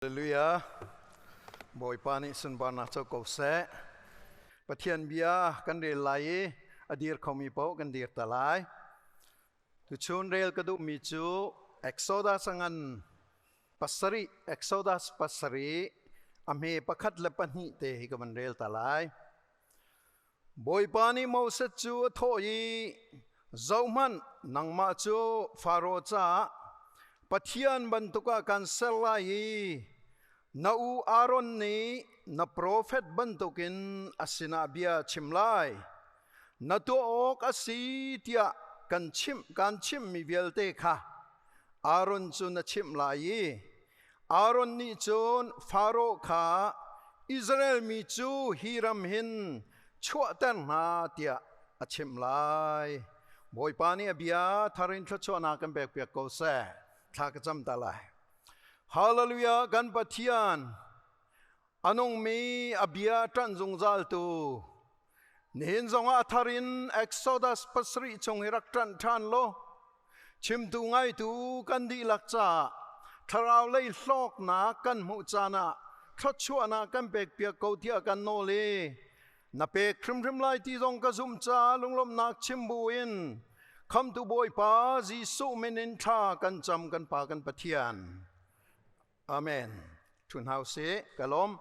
Hallelujah. Bawipa nih sunparnak co ko seh. Pathian bia kan rel lai i a dir khomi paoh kan dir ta lai. Tuchun rel ka duhmi cu Exodus a ngan pasarih, Exodus pasarih a hme pakhat le pahnih te hi ka van rel ta lai. Bawipa nih Moses cu a thawh i, Zohhmanh, nangmah cu Faro caah Pathian bantuk ah kan ser lai i na u Aaron nih na profet bantukin a sinah bia chim lai. Na tuah awk a si tiah kan chimh kan chimhmi vialte kha Aaron cu na chimh lai i Aaron nih cun Faro kha Israel mi cu hi ram hin chuahter hna tiah a chimh lai. Bawipa nih a bia thar in thluachuahnak kan pekpiak ko seh. Thla ka cam ta lai. Hallelujah kan Pathian a nungmi a bia ṭanh zungzaltu nihin zongah a thar in Exodus pasarih chung hi rak ṭanh ṭhan law chimtu ngaitu kan dihlak caah thlarau lei hlawknak kan hmuh caan ah thluachuahnak kan pekpiak ko tiah kan nawl i na pek hrimhrim lai ti zong ka zumh caah lunglawmhnak chim buin khamtu Bawipa Jesuh min in thla kan cam kan Pa kan Pathian. Amen. Ṭhu hna usih. Ka lawm.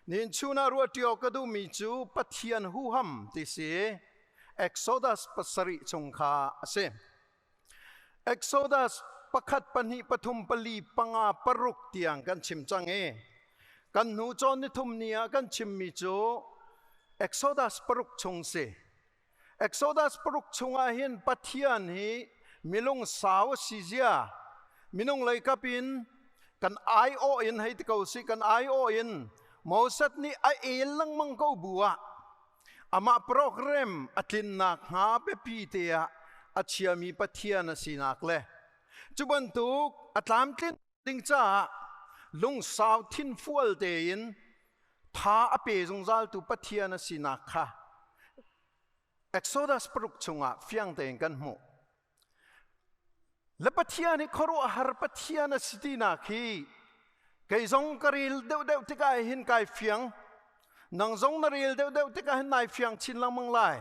Nihin chun ah ruah ṭi awk ka duhmi cu Pathian huham ti si. Exodus pasarih chung kha a si. Exodus pakhat pahnih pathum pali panga paruk tiang kan chim cang i kan hnu cawn nithum ni ah kan chimmi cu Exodus paruk chung si. Exodus paruk chungah hin Pathian hi milung sau a si zia minung lei kap in kan aiawh in hei ti ko si kan aiawh in Moses nih a el lengmang ko bu ah amah program a tlinnak hnga biapi te ah a chiami Pathian a sinak le cu bantuk a tlamtlin ding caah lungsau thinfual tein tha a pe zungzaltu Pathian a sinak kha Exodus paruk chungah fiang tein kan hmuh. Le Pathian hi khuaruahhar Pathian a si tinak hi kei zong ka rel deuhdeuh tikah hin kai fiang. Nang zong na rel deuhdeuh tikah hin nai fiang chin lengmang lai.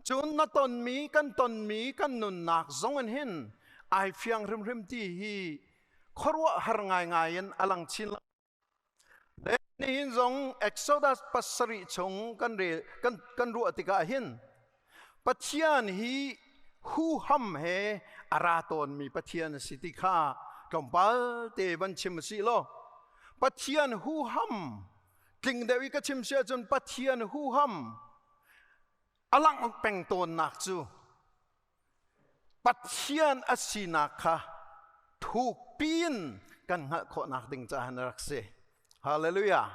Cun na tonmi kan tonmi kan nunnak zong in hin ai fiang hrimhrim ti hi khuaruahhar ngaingai in a lang chin Nihin zong Exodus pasarih chung kan rel kan kan ruah tikah hin Pathian hi huham he a ra tawnmi Pathian a si ti kha tlawmpal te van chim a si law Pathian huham tling deuh i ka chim si ahcun Pathian huham a langh peng tawnnak cu Pathian a sinak kha thukpi in kan hngalh khawhnak ding caah a rak si. Hallelujah.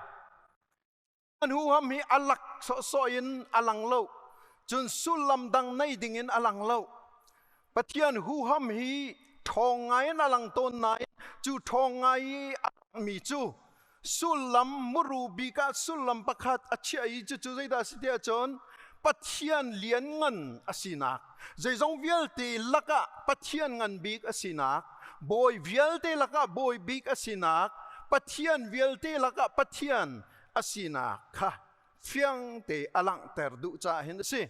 An huham hi a lak sawhsawh in a lang lo. Cun sullam dang nei ding in a lang lo. Pathian huham hi ṭhawng ngai in a lang tawn nain cu ṭhawng ngai i a langmi cu sullam muru bik ah sullam pakhat a chiah i cucu zeidah a si tiah cun Pathian lianngan a sinak zeizong vialte lakah Pathian ngan bik a sinak bawi vialte lakah bawi bik a sinak Pathian vialte lakah Pathian a sinak kha fiang te a langhter duh caah hin a si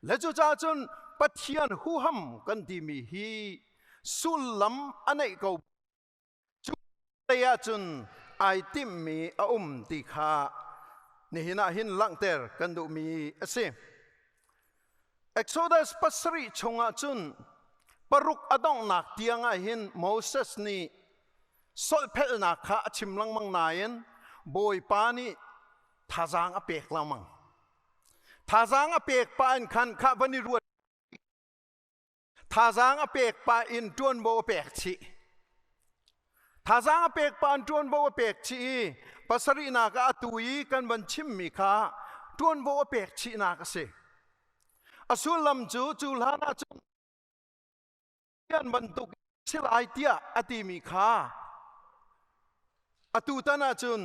le cucaah cun Pathian huham kan timi hi sullam a neih ko Cu lei ahcun ai timhmi a um ti kha nihin ah hin langhter kan duhmi a si. Exodus pasarih chungah cun paruk a donghnak tiang ah hin Moses nih solhphelhnak kha a chim lengmang nain Bawipa nih thazaang a pek lengmang. Thazaang a pek pah in khan kha van i ruat Thazaang a pek pah in ṭuanvo a pek chih. Thazaang a pek pah in ṭuanvo a pek chih i pasarihnak ah atu i kan van chimmi kha ṭuanvo a pek chihnak a si. A sullam cu cu hlan ah cun Pathian bantuk si lai tiah a timi kha atu tan ahcun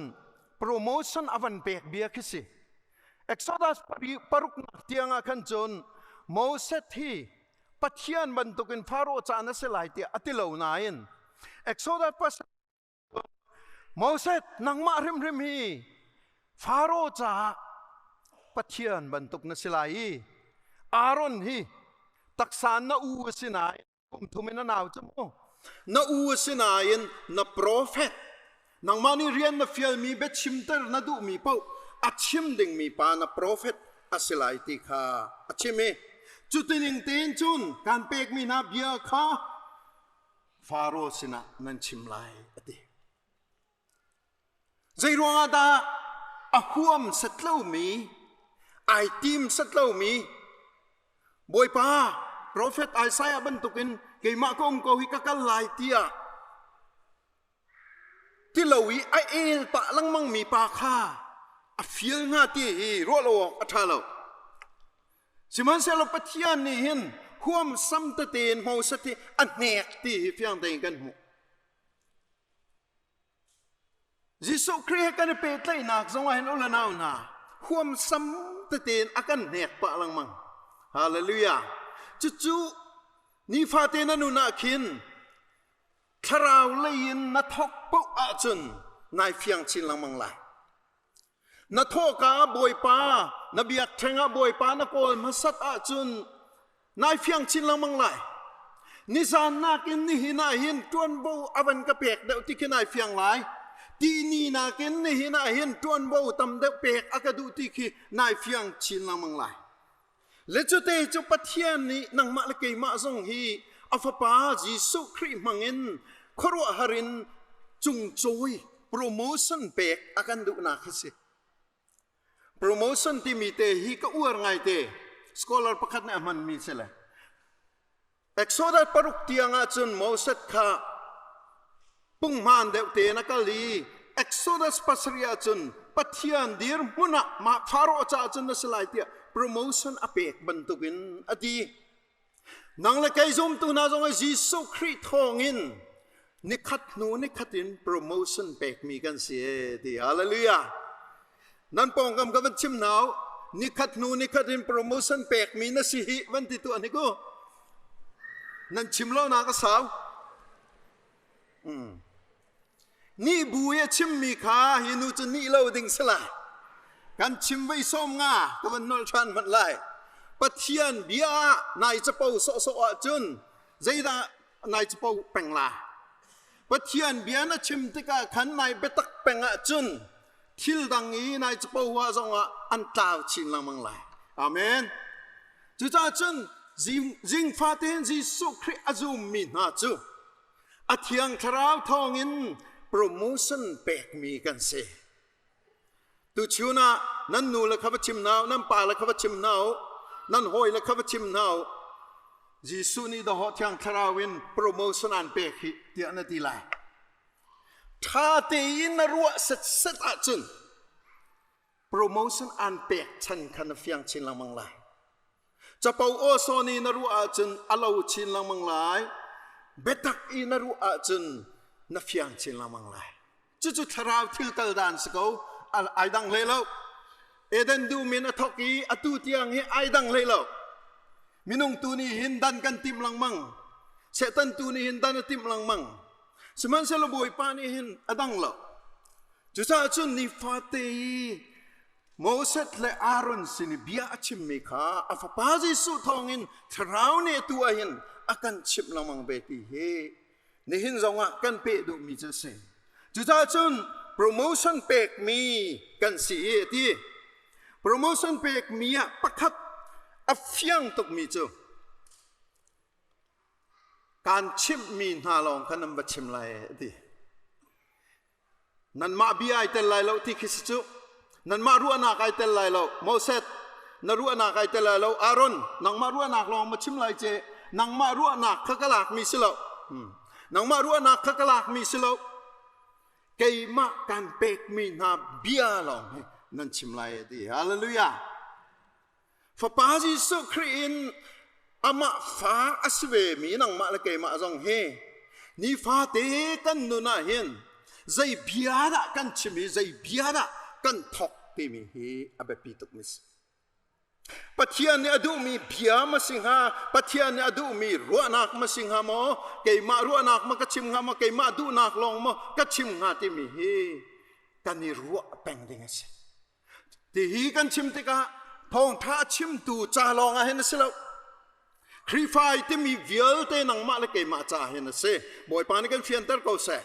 promotion a van pek bia khi si. Exodus paruknak tiang ah khan cun Moses hi Pathian bantukin Pharaoh caan a si lai tiah a ti lo nain Exodus pasarih Moses, nangmah hrimhrim hi Faro caah Pathian bantuk na si lai i Aaron hi taksa na u a si nain kum thum in a nau cu mu. Na u a si nain na profet, nangmah nih rian na fialmi biachimter na duhmi paoh a chim dingmi pa na profet a si lai ti kha a chim i cutining tein cun kan pekmi hna bia kha Faro sinah nan chim lai a ti. Zeiruangah dah a huam set lomi, ai tim set lomi Bawipa, Profet Isaiah bantukin keimah ka um ko hi ka kal lai tiah ti lo i a el pah lengmang mi pa kha a fial hnga ti hi ruah lo awk a ṭha lo. Sihmanhsehlaw Pathian nih hin huamsam tete in Moses hi a hnek ti hi fiang tein kan hmuh. Jesuh Khrih he kan i pehtlaihnak zong ah hin u le nau hna huamsam tete in a kan hnek pah lengmang. Hallelujah. Cucu nifate na nun ah khin thlarau lei in na thawk paoh ahcun nai fiang chin lengmang lai. Na thawhka Bawipa, na biakṭheng ah Bawipa na kawl hmasat ahcun nai fiang chin lengmang lai. Nizan nakin nihin ah hin ṭuanvo a van ka pek deuh ti khi nai fiang lai. Tihni nakin nihin ah hin ṭuanvo tam deuh pek a ka duh ti khi nai fiang chin lengmang lai. Le cute cu Pathian nih nangmah le keimah zong hi a Fapa Jesuh Khrih hmangin khuaruahhar in cungcawi promotion pek a kan duhnak hi si. Promotion timi te hi ka uar ngaite. Scholar pakhat nih a hmanmi si le. Exodus 6 tiang ahcun Moses kha punghman deuh tein a kal i Exodus 7 ahcun Pathian dirhmun ah mah Pharaoh caah cun na si lai tiah promotion a pek bantukin a ti. Nang le kei zumtu hna zong Jesuh Khrih thawngin nikhat hnu nikhat in promotion pekmi kan si e ti. Hallelujah. Nan pawngkam ka van chim nau nikhat hnu nikhat in promotion pekmi na si hi van ti tuah hnik u. Nan chim lo nak a sau. Ni bu i a chimmi kha hi nu cu nih lo ding si lai. Kan chim vei sawm nga ka van nolh ṭhan hmanh lai. Pathian bia ah nai capo sawhsawh ahcun zeidah nai capo peng la? Pathian bia na chim tikah khan nai biatak peng ahcun thil dang i nai capo hua zongah an tlau chin lengmang lai. Amen. Cucaah cun zing fatein Jesuh Khrih a zummi hna cu a Thiang Thlarau thawngin promotion pekmi kan si. Tuchun ah nan nu le kha va chim hna u, nan pa le kha va chim hna u, nan hawi le kha va chim hna u. Jesuh nih dawhawh Thiang Thlarau in promotion an pek hi tiah na ti lai. Ṭha tein na ruah setset ahcun promotion an pek chan kha na fiang chin lengmang lai. Capo aw sawn i na ruah ahcun a lo chin lengmang lai. Biatak i na ruah ahcun na fiang chin lengmang lai. Cucu thlarau thil kal dan si ko. Ai dang hlei lo. Eden dum in a thok i atu tiang hi ai dang hlei lo. Minung tu nih hin dan kan timh lengmang. Satan tu nih hin dan a timh lengmang. Sihmanhsehlaw Bawipa nih hin a dang lo. Cucaah cun nifate i Moses le Aaron sin i bia a chimmi kha a fapa Jesuh thawngin Thlarau nih atu ah hin a kan chimh lengmang ve ti hi nihin zongah kan peh duhmi cu a si. Cucaah cun promotion pekmi kan si i a ti. Promotion pekmi ah pakhat a fiang tukmi cu kaan chimhmi hna lawng kha nan va chim lai a ti. Nanmah bia ai tel lai lo ti khi si cu. Nanmah ruahnak ai tel lai lo. Moses, na ruahnak ai tel lai lo. Aaron, nangmah ruahnak lawng ma chim lai ce. Nangmah ruahnak kha ka lakmi si lo. Nangmah ruahnak kha ka lakmi si lo. Keimah kan pekmi hna bia lawng hi nan chim lai a ti. Hallelujah. Fapa Jesuh Khrih in amah fa a si vemi nangmah le keimah zong hi nifate kan nun ah hin zei bia dah kan chim i zei bia dah kan thawk timi hi a biapi tukmi si. Pathian nih a duhmi bia ma si hnga, Pathian nih a duhmi ruahnak ma si hnga maw, keimah ruahnak ma ka chim hnga maw, keimah duhnak lawng maw ka chim hnga timi hi kan i ruah peng ding a si. Tihi kan chim tikah thawngṭha chimtu ca lawng ah hin a si lo. Khrihfa i timi vialte nangmah le keimah ca hin a si. Bawipa nih kan fianter ko seh.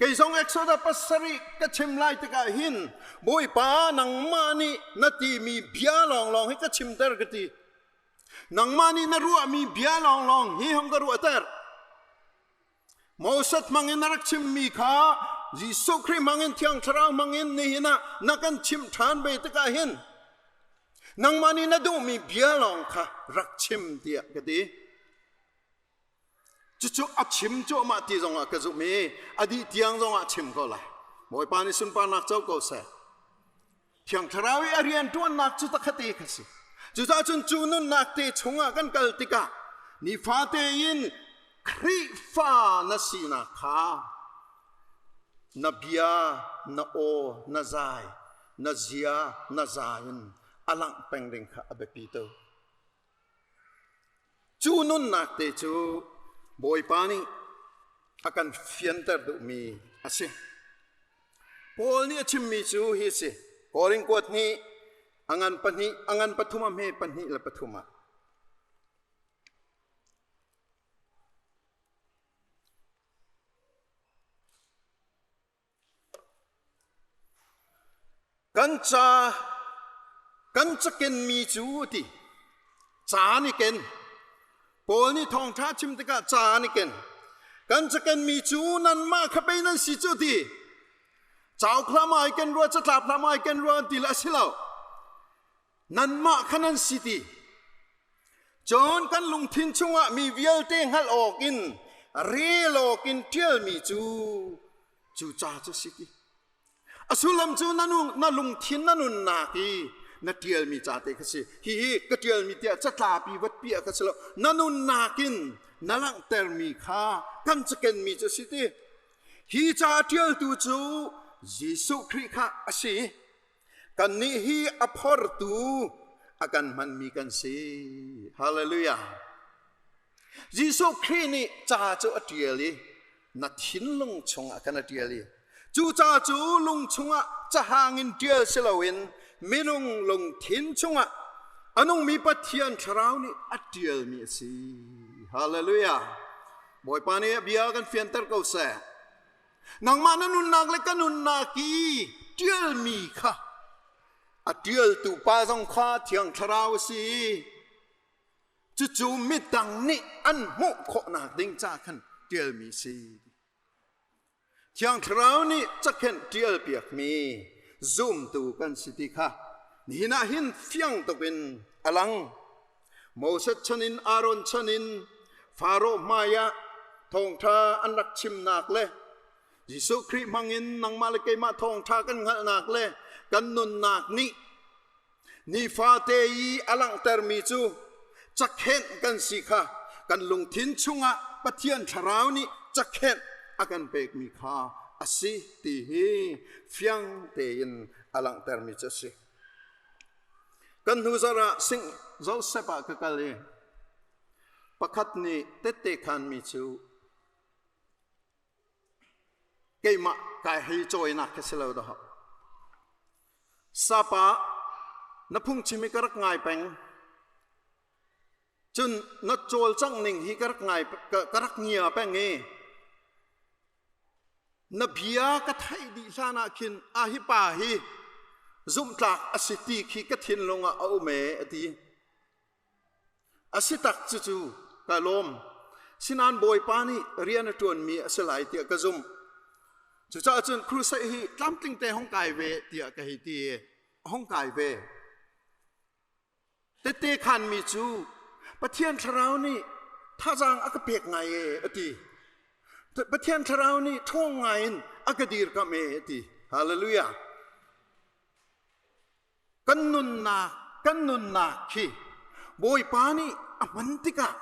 Kei zong Exodus pasarih ka chim lai tikah hin Bawipa nangmah nih na timi bia lawnglawng hi ka chimter ka ti. Nangmah nih na ruahmi bia lawnglawng hi hong ka ruahter. Moses hmangin na rak chimmi kha Jesuh Khrih hmangin Thiang Thlarau hmangin nihin ah na kan chimh ṭhan ve tikah hin nangmah nih na duhmi bia lawng kha rak chim tiah ka ti. Cucu a chim cuahmah ti zongah ka zumh i a dih tiang zongah chim ko lai. Bawipa nih sunparnak co ko seh. Thiang Thlarau i a rianṭuannak cu takhate kha si. Cucaah cun cu nunnak te chungah kan kal tikah nifate in Khrihfa na sinak kha na bia, na aw, na zai, na zia, na zai in a langh peng ding kha a biapi tuk. Cu nunnak te cu Bawipa nih a kan fianter duhmi a si. Paul nih a chimmi cu hi a si. Korin kuat nih a ngan pahnih, a ngan pathum a hme pahnih le pathum ah. Kan ca kan cakenmi cu a ti. Ca an i ken. Paul nih thawngṭha chim tikah ca an i ken. Kan cakenmi cu nanmah kha pei nan si cu a ti. Cauk hlah ma ai ken rua, catlap hlah ma ai ken rua an ti le a si lo. Nanmah kha nan si ti. Cun kan lungthin chungah mi vialte hngalh awkin rel awkin ṭialmi cu cu ca cu si ti. A sullam cu na, na lungthin na nunnak i na ṭialmi ca te kha si. Hihi ka ṭialmi tiah catlapi vat piah kha si lo. Na nunnak in na langhtermi kha kan cakenmi cu si ti. Hi ca ṭialtu cu Jesuh Khrih kha a si. Kannih hi a phortu a kan hmanmi kan si. Hallelujah. Jesuh Khrih nih ca cu a ṭial i na thinlung chungah khan a ṭial i cu ca cu lung chungah cahang in ṭial si loin minung lungthin chungah a nungmi Pathian Thlarau nih a ṭialmi a si. Hallelujah. Bawipa nih a bia kan fianter ko seh. Nangmah na nunnak le ka nunnak i ṭialmi kha a ṭialtu pa zong kha Thiang Thlarau a si. Cucu midang nih an hmuh khawhnak ding ca khan ṭialmi a si. Thiang Thlarau nih cakhenh ṭialpiakmi zumtu kan si ti kha nihin ah hin fiang tuk in a lang. Moses chan in Aaron chan in Faro hmaiah thawngṭha an rak chimnak le Jesuh Khrih hmangin nangmah le keimah thawngṭha kan hngalhnak le kan nunnak nih nifate i a langhtermi cu cakhenh kan si kha kan lungthin chungah Pathian Thlarau nih cakhenh a kan pekmi kha a si ti hi fiang tein a langhtermi cu a si. Kan hnu zarh ah Sing Joseph ah ka kal i pakhat nih tette khanmi cu keimah kai hei cawinak kha si lo dah. Sapa na phungchim hi ka rak ngai peng. Cun na cawlcangh ning hi ka rak ngai ka rak ngia peng i na bia ka theih dih hlan ah khin a hi pa hi zumhtlak a si ti khi ka thinlung ah a um e a ti. A si tak cucu ka lawm. Sinan Bawipa nih rian a ṭuanmi a si lai tiah ka zumh. Cucaah cun crusade hi tlamtling te hong kai ve tiah ka hei ti i hong kai ve. Tette khanmi cu Pathian Thlarau nih thazaang a ka pek ngai e a ti. Pathian Thlarau nih ṭhawng ngai in a ka dirkamh e a ti. Hallelujah. Kan nunnak, kan nunnak khi Bawipa nih a hman tikah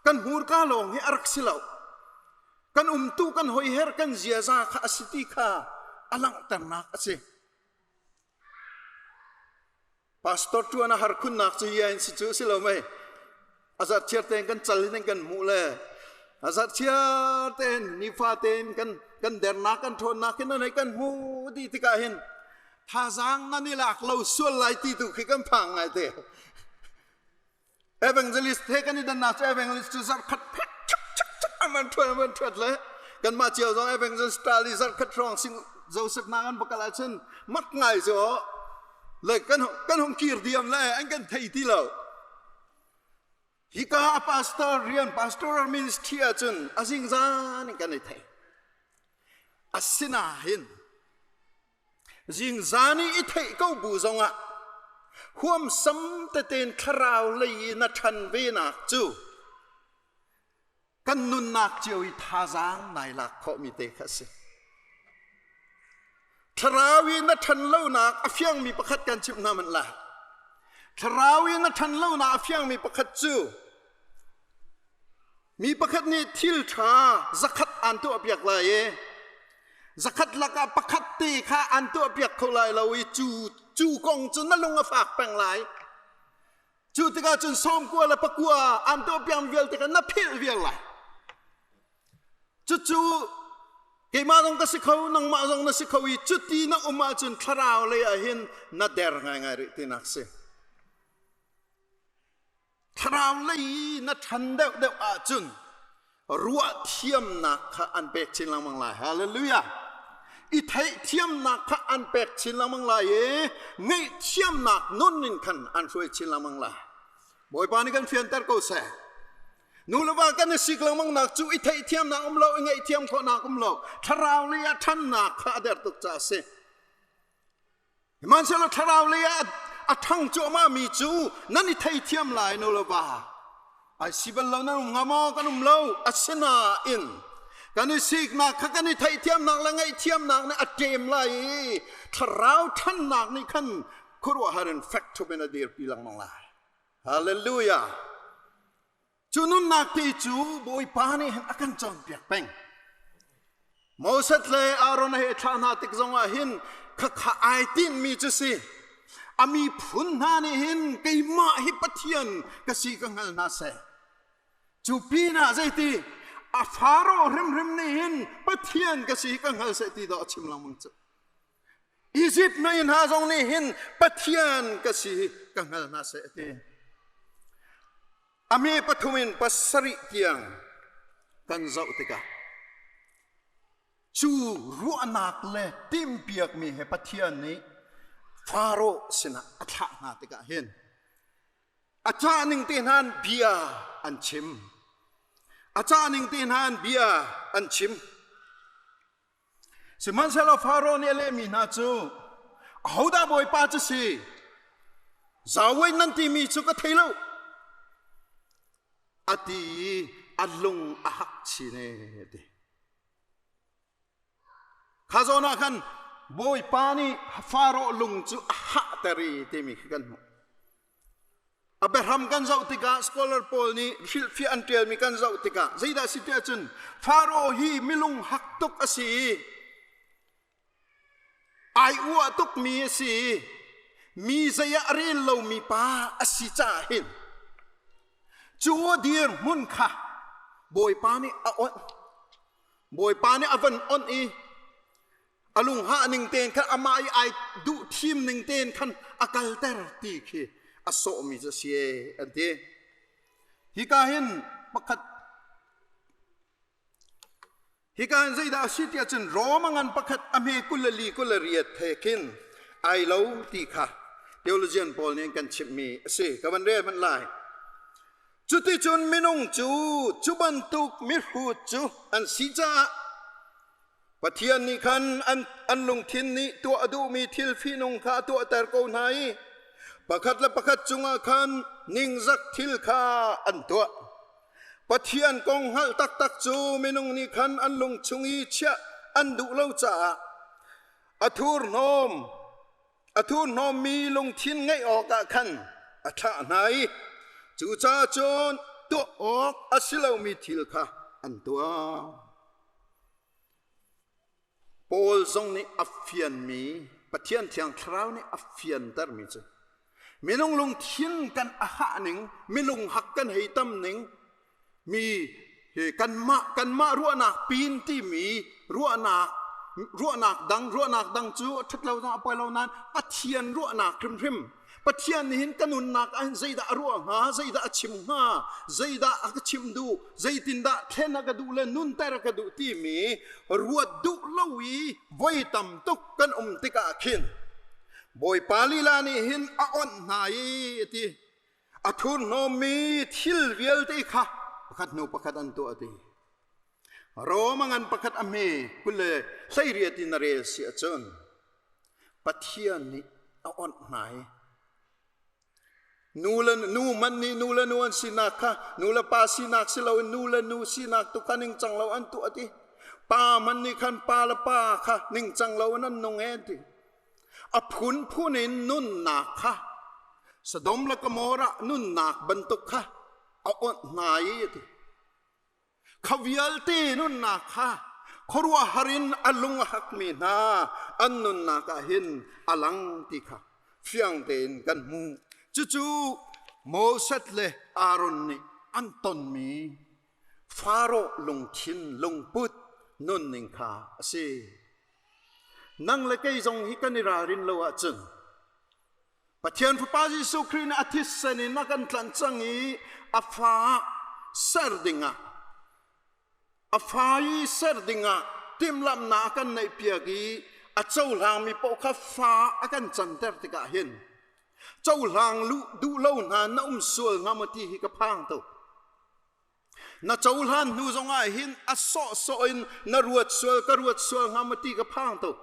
kan hmurka lawng hi a rak si lo. Kan umtu kan hoiher kan ziaza kha a si ti kha a langhternak a si. Pastor ṭuan a har khunnak cu hi in si cu si lo mei. A zarhchiar tein kan cal in kan hmuh le a zarhchiar tein nifa tein kan kan dernak kan ṭhawnnak hin nan kan hmu ti tikah hin thazaang nan i lak lo sual lai ti tu khi kan phang ngai te. Evangelist he kan i dannak cu evangelist cu zarhkhat phek chak chak chak an ṭhuat an ṭhuat le kanmah cio zong evangelist ṭal i zarhkhat hrawng sing Joseph na kan bakal ahcun mak ngai cu le kan kan hung kir diam le an kan thei ti lo. Hika a pastor rian pastoral ministry ahcun a zingzan in kan i thei. Asinain Zingzan i i theih ko bu zongah huamsam teten thlarau lei i na ṭhan venak cu kan nunnak cio i thazaang nai lak khawhmi te kha a si. Thlarau i na ṭhan lonak a fiangmi pakhat kan chimh hna hmanh lai. Thlarau i na ṭhan lonak a fiangmi pakhat cu Mi pakhat nih thil ṭha zakhat aan tuahpiak lai i zakhat lakah pakhat te kha aan tuahpiak kho lai lo i cu cu kong cu na lung a fak peng lai. Cu tikah cun sawmkua le pakua aan tuahpiak vialte kha na philh vial lai. Cucu keimah zong ka si kho, nangmah zong na si kho i cuti na um ahcun thlarau lei ah hin na der ngaingai rih tinak si. Thlarau lei i na ṭhan deuhdeuh ahcun ruah thiamnak kha an pek chin lengmang lai. Hallelujah! I theihthiamnak kha an pek chin lengmang lai i ngaihthiamnak nun in khan an hruai chin lengmang lai. Bawipa nih kan fianter ko seh. Nu le va kan i sik lengmang nak cu i theihthiamnak um lo, i ngaihthiam khawhnak um lo, thlarau lei ah ṭhannak kha a der tuk caah a si. Sihmanhsehlaw thlarau lei ah a ṭhang cuahmah mi cu nan i theithiam lai no lo va. Ai si bal lo nan um hnga maw? Kan um lo. Asinain kan i siknak kha kan i theihthiamnak le ngaihthiamnak nih a ṭem lai i thlarau ṭhannak nih khan khuaruahhar in fek ṭhup in a dirpi lengmang lai. Hallelujah! Cu nunnak ti cu Bawipa nih hin a kan cawnpiak peng. Moses le Aaron he thlah hna tik zongah hin khakha ai tinhmi cu si. A miphun hna nih hin keimah hi Pathian ka si ka hngal hna seh. Cu pinah zeiti a Faro hrimhrim nih hin Pathian ka si ka hngal seh ti dawh a chim lengmang cu. Izipt mei hna zong nih hin Pathian ka si ka hngal hna seh a ti. A mi pathum in pasarih tiang kan zoh tikah cu ruahnak le timhpiakmi he Pathian nih Faro sinah a thlah hna tikah hin a cah ning te hna bia an chim. A cah ning te hna bia an chim. Sihmanhsehlaw Faro nih a lehmi hna cu, Ahodah Bawipa cu si? Zawen nan timi cu ka thei lo. A ti i a lung a hak chin ee ti. Kha zawn ah khan Bawipa nih Faro lung cu a hahter i timi khi kan hmuh. A biahram kan zoh tikah scholar pawl nih hrilhfiah an ṭialmi kan zoh tikah zeidah si tiah cun Faro hi milung hak tuk a si i ai uah tukmi a si i mi zei ah a rel lomi pa a si caah hin cu dirhmun kha Bawipa nih a onh. Bawipa nih a van onh i a lunghah ning tein khan amah i ai duh thim ning tein khan a kalter ti khi a sawhmi cu a si an ti. Hika hin pakhat hika hin zeidah a si tiah cun Rome ngan pakhat a hme 24 28 the khin ai lo ti kha theologian pawl nih an kan chimhmi a si. Ka van rel hmanh lai. Cuticun minung cu cu bantuk mihrut cu an si caah Pathian nih khan an lungthin nih tuah a duhmi thil fihnung kha a tuahter ko hna i pakhat le pakhat cungah khan ningzak thil kha an tuah. Pathian kong hngalh taktak cu minung nih khan an lung chung i chiah an duh lo caah a thurhnawm a thurhnawmmi lungthin ngeih awkah khan a thlah hna i cucaah cun tuah awk a si lomi thil kha an tuah. Paul zong nih a fianmi Pathian Thiang Thlarau nih a fiantermi cu. Minung lungthin kan a hah ning, minung hak kan hei tam ning, mi kanmah kanmah ruahnak pin timi ruahnak ruahnak dang ruahnak dang cu a ṭhat lo zong a poi lo nain Pathian ruahnak hrimhrim Pathian nih hin ka nunnak ah hin zeidah a ruah hnga, zeidah a chim hnga, zeidah a ka chimh duh, zeitindah thlen a ka duh le nunter a ka duh timi ruat duh lo i voi tam tuk kan um tikah khin Bawipa lila nih hin a onh hna i a ti. A thurhnawmmi thil vialte kha pakhat hnu pakhat an tuah ti. Rom a ngan pakhat a hme 28 in a rel si ahcun Pathian nih a onh hna i nu le nu man nih nu le nu an sinak kha nu le pa sinak si loin nu le nu sinak tu kha ningcang lo an tuah ti. Pa man nih khan pa le pa kha ningcang lo in an nung e ti. A phunphun in nunnak kha Sodom le Gomorrah nunnak bantuk kha a onh hna i a ti. Kha vialte nunnak kha khuaruahhar in a lung a hakmi hna an nunnak ah hin a lang ti kha fiang tein kan hmuh. Cucu Moses le Aaron nih an tonmi Faro lungthin lungput nunning kha a si. Nang le kei zong hi kan i ralrin lo ahcun Pathian Fapa Jesuh Khrih nih a thisen in a kan tlanh cang i a fa ser dingah a fa i ser dingah timhlamhnak a kan neihpiak i a cohlangmi paoh kha fa a kan canter tikah hin cohlang duh lo hna na um sual hnga maw ti hi ka phang tuk. Na cohlan hnu zongah hin a sawhsawh in na ruat sual ka ruat sual hnga maw ti ka phang tuk.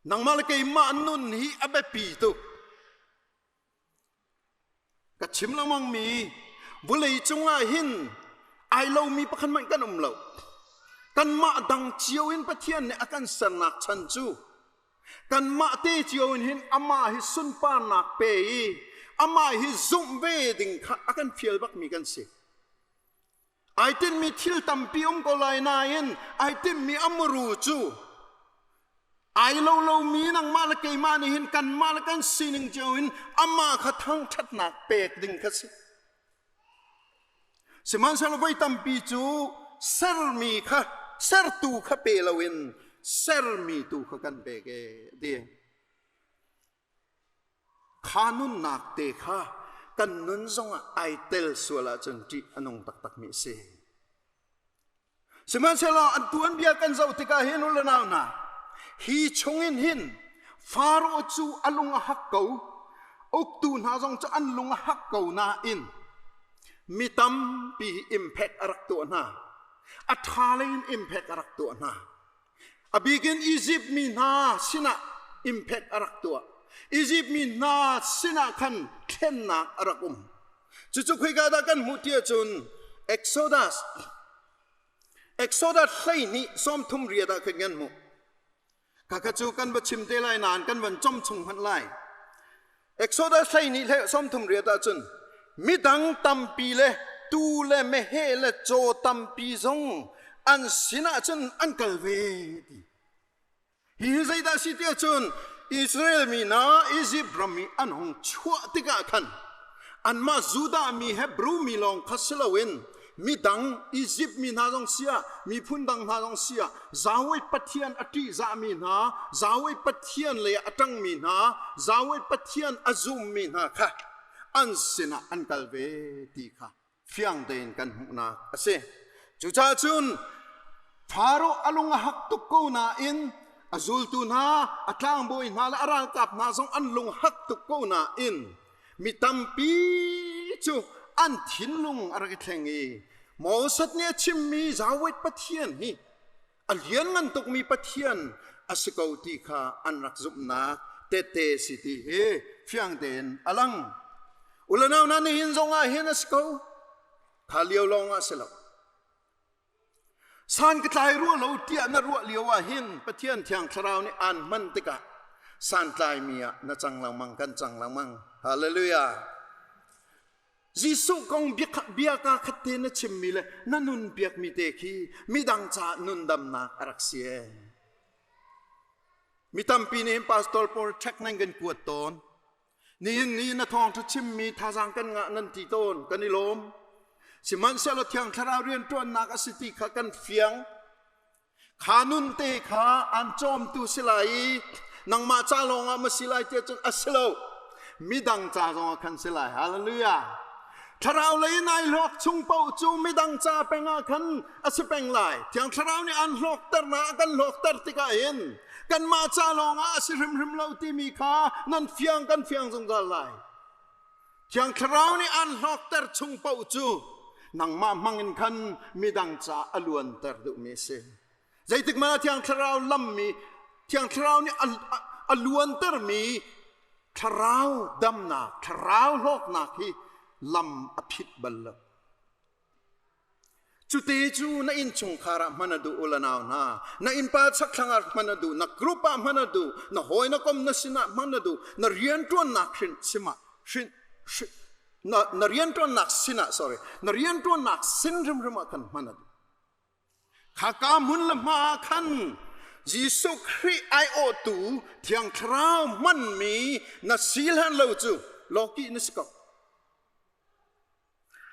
Nangmah le keimah nun hi a biapi tuk. Ka chim lengmang mi vulei cungah hin ai lomi pakhat hmanh kan um lo. Kanmah dang cio in Pathian nih a kan sernak chan cu kanmah te cio in hin amah hi sunparnak pe i amah hi zumh ve ding kha a kan fial bakmi kan si. Ai tinhmi thil tampi um ko lai nain ai tinhmi a muru cu ai lo lomi nangmah le keimah nih hin kanmah le kan sining cio in amah kha thangṭhatnak pek ding kha si. Sihmanhsehlaw voi tampi cu sermi kha sertu kha pe loin sermi tu kha kan pek ee ti. Kha nunnak te kha kan nun zongah ai tel sual ahcun ṭih a nung taktakmi a si. Sihmanhsehlaw an tuanbia kan zoh tikah hin u le nau hna, hi chungin hin Faro cu a lung a hak ko, uktu hna zong cu an lung a hak ko nain mi tampi impact a rak tuah hna. A ṭha lei in impact a rak tuah hna. A bikin Izipt mi hna sinah impact a rak tuah. Izipt mi hna sinah khan thlennak a rak um. Cucu khoika dah kan hmuh ti ahcun Exodus Exodus 12 38 ah khan kan hmuh. Khakha cu kan va chim te lai nain kan van com chung hmanh lai. Exodus 12 38 ahcun midang tampi le tuu le meheh le caw tampi zong an sinah cun an kal ve ti. Hi zeidah si ti ahcun Israel mi hna Izipt ram i an hung chuah tikah khan anmah Judah mi Hebrew mi lawng kha si loin midang Izipt mi hna zong siah miphun dang hna zong siah Yahweh Pathian a ṭihzahmi hna Yahweh Pathian lei ah a ṭangmi hna Yahweh Pathian a zummi hna kha an sinah an kal ve ti kha fiang tein kan hmuhnak a si. Cucaah cun Faro a lung a hak tuk ko nain a zultu hna a tlangbawi hna le a ralkap hna zong an lung hak tuk ko nain mi tampi cu an thinlung a rak i thleng i Moses nih a chimmi Yahweh Pathian hi a lianngan tukmi Pathian a si ko ti kha an rak zumhnak tehte si ti hi fiang tein a lang. Ulanau hna nihin zong ah hin a si ko. Kha lio lawng ah si lo. San ka tlai rua lo tiah na ruah lio ah hin Pathian Thiang Thlarau nih aan hman tikah santlaimi ah na cang lengmang kan cang lengmang. Hallelujah. Jesuh kong bia ka khat te na chimmi le na nun piakmi te khi midang caah nundamnak a rak si ee. Mi tampi nih pastor pawl ṭhek nan kan kuat tawn. Nihin ni na thawngṭha chimmi thazaang kan ngah nan ti tawn, kan i lawm. Sihmanhsehlaw Thiang Thlarau rianṭuannak a si ti kha kan fiang. Kha nun te kha an cawmtu si lai i nangmah ca lawngah ma si lai tiah cun a si lo. Midang ca zongah khan si lai. Hallelujah. Thlarau lei in ai hlawk chung paoh cu midang ca peng ah khan a si peng lai. Thiang Thlarau nih an hlawkter na a kan hlawkter tikah hin kanmah ca lawngah a si hrimhrim lo timi kha nan fiang kan fiang zungzal lai. Thiang Thlarau nih an hlawkter chung paoh cu nangmah hmang in khan midang ca a luanter duhmi a si. Zeitik hmanh ah Thiang Thlarau lammi, Thiang Thlarau nih a luantermi thlarau damnak, thlarau hlawknak hi lam a phit bal lo. Cute cu na innchungkhar ah hman a duh u la nau hna. Na innpa chakthlang ah hman a duh, na group ah hman a duh, na hawi na kom na sinah hman a duh, na rianṭuannak hrin simah hrin na, na rianṭuannak sinah sorry na rianṭuannak sin hrimhrim ah khan hman a duh. Khaka hmun le hma ah khan Jesuh Khrih aiawhtu Thiang Thlarau hmanmi na si hlan lo cu lawkih na si ko.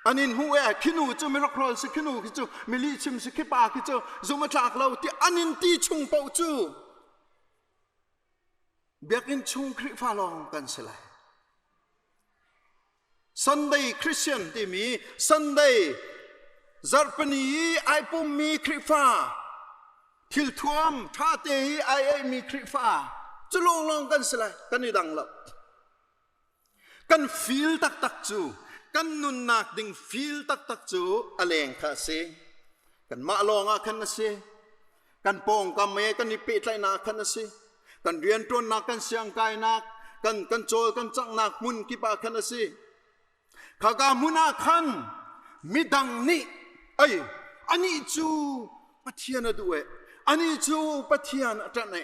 An in hmuh e khinu cu mirokrol si khinu khi cu milihchim si khipa khi cu zum a tlak lo ti an in ti chung paoh cu biakinn chung Khrihfa lawng kan si lai. Sunday Christian timi Sunday zarhpini i ai pummi Khrihfa thilthuam ṭha te i ai eimi Khrihfa cu lawnglawng kan si lai kan i dang lo. Kan feel taktak cu kan nunnak ding feel taktak cu a leng kha a si. Kanmah lawng ah khan a si. Kan pawngkam he kan i pehtlaihnak khan a si. Kan rianṭuannak, kan siangkainak, kan kan cawl kan canghnak hmun kip ah khan a si. Khaka hmun ah khan midang nih ei anih cu Pathian a duh e, anih cu Pathian a ṭanh e,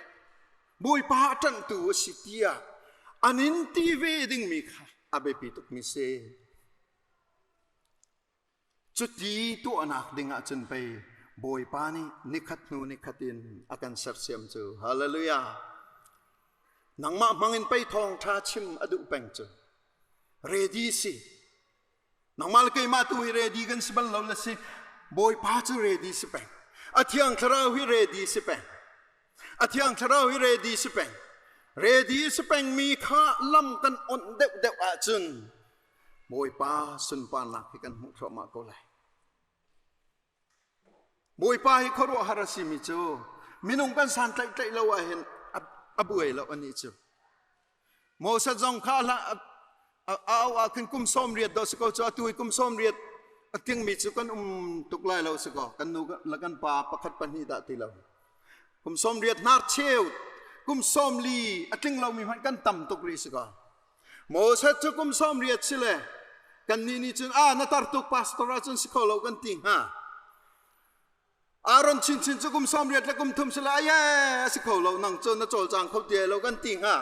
Bawipa a ṭanhtu a si tiah an in ti ve dingmi kha a biapi tukmi si. Cuti tuahnak ding ahcun pei Bawipa nih nikhat hnu nikhat in a kan sersiam cu. Hallelujah. Nangmah hmangin pei thawngṭha chim a duh peng cu. Ready si. Nangmah le keimah tu hi ready kan si bal lo le si. Bawipa cu ready si peng. A thiang thlarau hi ready si peng. A thiang thlarau hi ready si peng. Ready si peng mi kha lam kan onh deuh deuh ahcun Bawipa sunparnak hi kan hmuh thluahmah ko lai. Bawipa hi khuaruahhar a simi cu minung kan san tlaih tlaih lo ah hin a buai lo anih cu. Moses zong kha a au ah khin kum 80 do si ko cu atu hi kum 80 a tlingmi cu kan um tuk lai lo si ko kan nu le kan pa pakhat pahnih dah ti lo kum 80 hnar cheu kum 40 a tling lomi hmanh kan tam tuk rih si ko Moses cu kum 80 si le kannih nih cun a na tar tuk pastor ah cun si kho lo kan ti hnga Aaron chinchin cu kum 80 le kum thum si le aye a si kho lo nang cu na cawlcang kho ti lo kan ti hnga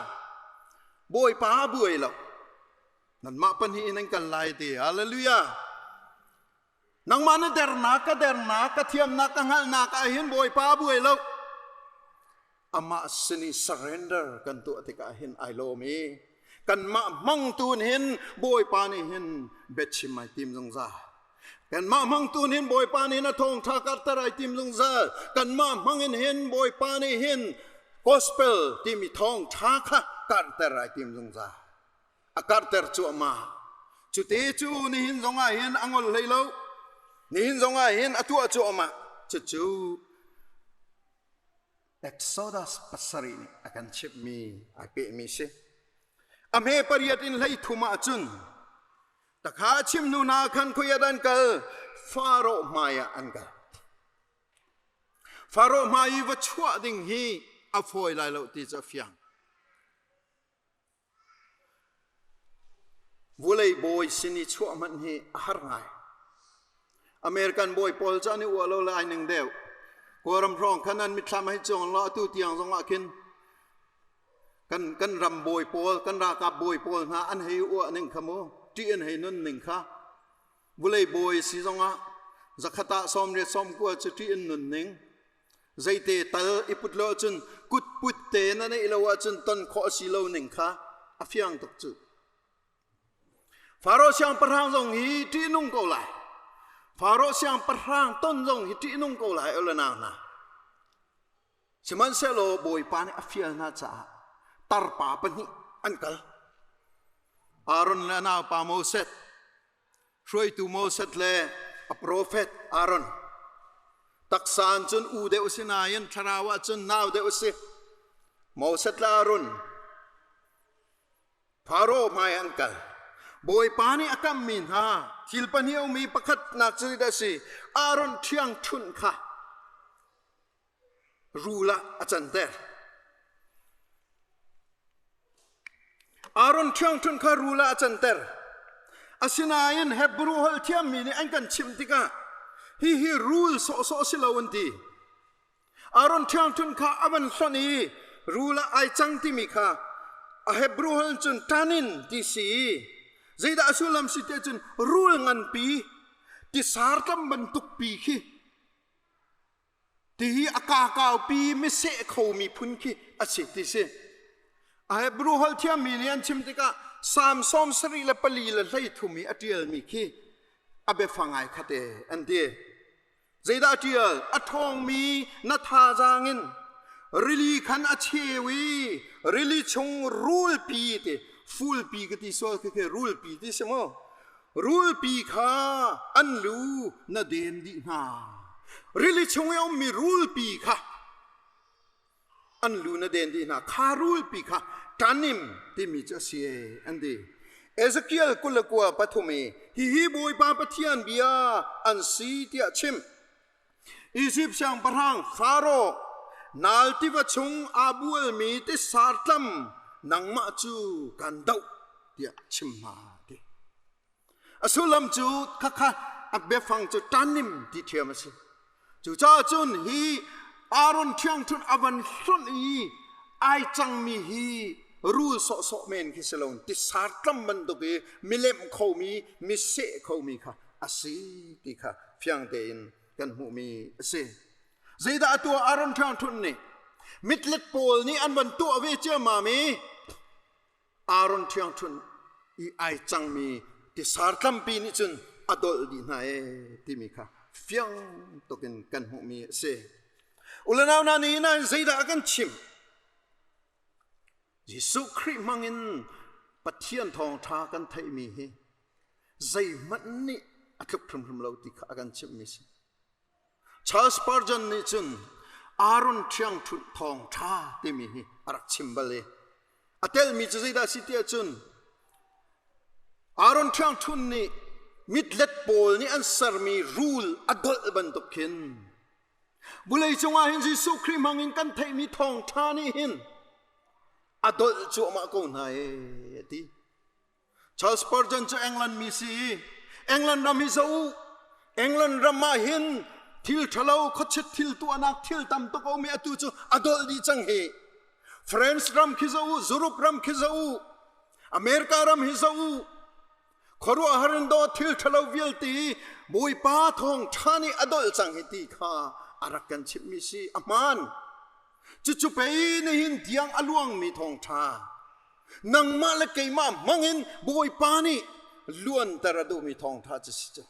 Bawipa buai lo nanmah pahnih in an kal lai ti hallelujah nangmah na dernak ka dernak ka thiamnak ka hngalhnak ah hin Bawipa buai lo amah sin i surrender kan tuah tikah hin ai lawm i kanmah hmangtu hin Bawipa nih hin biachim ai tim zungzal kanmah hmangtu hin Bawipa nih hin a thawngṭha karter ai tim zungzal kanmah hmangin hin Bawipa nih hin gospel timi thawngṭha kha karter ai tim zungzal a karter cuahmah cute cu nihin zongah hin a ngol hlei lo nihin zongah hin a tuah cuahmah cucu Exodus 7 nih a kan chimhmi ai pehmi si. A hme pariat in 13 ah cun takha chim hnu hna khan khuiat an kal Faro hmai ah an kal. Faro hmai i va chuah ding hi a fawi lai lo ti cu a fiang. Vulei bawi sin i chuah hmanh hi a har ngai. American bawi pawl cu an i uah lo le ai ning deuh. Kawlram hrawng khan an mitthlam hei cuang law atu tiang zong ah khin kan, kan ram bawi pawl, kan ralkap bawi pawl hna an hei uah ning kha mu, ṭih an hei nun ning kha. Vulei bawi si zong ah zakhat ah 80 90 cu ṭih an nun ning. Zeite tal i put lo ahcun kutput te na neih lo ahcun ton khawh a si lo ning kha a fiang tuk cu. Faro siangpahrang zong hi ṭihnung ko lai. Faro siangpahrang ton zong hi ṭihnung ko lai ulanau hna. Sihmanhsehlaw Bawipa nih a fial hna caah tarpa pahnih an kal. Aaron le a naupa Moses, hruaitu Moses le a profet Aaron. Taksa in cun u deuh si nain thlarau ah cun nau deuh si. Moses le Aaron Faro hmai an kal. Bawipa nih a kammi hna thil pahnih a um i pakhatnak cu zeidah a si? Aaron ṭhiangṭhunh kha rul ah a canter. Aaron ṭhiangṭhunh kha rul ah a canter. Asinain Hebrew holh thiammi nih an kan chimh tikah hihi rul sawhsawh si lo an ti. Aaron ṭhiangṭhunh kha a van hlonh i rul ah ai cang timi kha a Hebrew holh cun tanin ti si i zeidah a sullam si tiah cun rul nganpi tisar tlam bantuk pi khi ti hi a kakaupi miseh khomi phun khi a si ti si. A Hebrew holh thiammi nih an chim tikah Salm 74 le 33 i a ṭialmi khi a biafang ai khat e an ti. Zeidah a ṭial? A ṭhawngmi na thazaang in rili khan a cheu i rili chung rulpi ti fulpi ka ti sual khi khi rulpi ti si maw? Rulpi kha an lu na den dih hna. Rili chung i a ummi rulpi kha an lu na den dih hna. Kha rulpi kha tanim timi cu a si e an ti. Ezekiel 23 i hihi Bawipa Pathian bia an si tiah chim. Izipt siangpahrang Faro nal tiva chung aa bualmi tisar tlam nangmah cu kan doh tiah chim hna ti. A sullam cu khakha a biafang cu tanim ti ṭhiam a si. Cucaah cun hi Aaron ṭhiangṭhunh a van hlonh i ai cangmi hi rul sawhsawh men khi si lo tisar tlam bantuk i milem khomi miseh khomi kha a si ti kha fiang tein kan hmuhmi a si. Zeidah a tuah Aaron ṭhiangṭhunh nih? Mitlet pawl nih an van tuah ve ciammam i Aaron ṭhiangṭhunh i ai cangmi tisar tlampi nih cun a dolh dih hna ee timi kha fiang tukin kan hmuhmi a si. Ulenau hna nih hin zeidah a kan chimh? Jesuh Khrih hmangin Pathian thawngṭha kan theihmi hi zeihmanh nih a tluk hrimhrim lo ti kha a kan chimhmi a si. Charles Spurgeon nih cun Aaron ṭhiangṭhunh thawngṭha timi hi a rak chim bal i a telmi cu zeidah a si tiah cun Aaron ṭhiangṭhunh nih mitlet pawl nih an sermi rul a dolh bantuk khin vulei cungah hin Jesuh Khrih hmangin kan theihmi thawngṭha nih hin a dolh cuahmah ko hna ee a ti. Charles Spurgeon cu England mi si i England ram hi zoh u. England ram ah hin thil ṭhalo khuachit thil tuahnak thil tam tuk a um i atu cu a dolh dih cang hi. France ram khi zoh u, Europe ram khi zoh u, America ram hi zoh u. Khuaruahhar in daw thil ṭhalo vialte Bawipa thawngṭha nih a dolh cang hi ti kha a rak kan chimhmi si a hmaan. Cucu pei nihin tiang a luangmi thawngṭha Nangmah le keimah hmangin Bawipa nih luanter a duhmi thawngṭha cu si cu.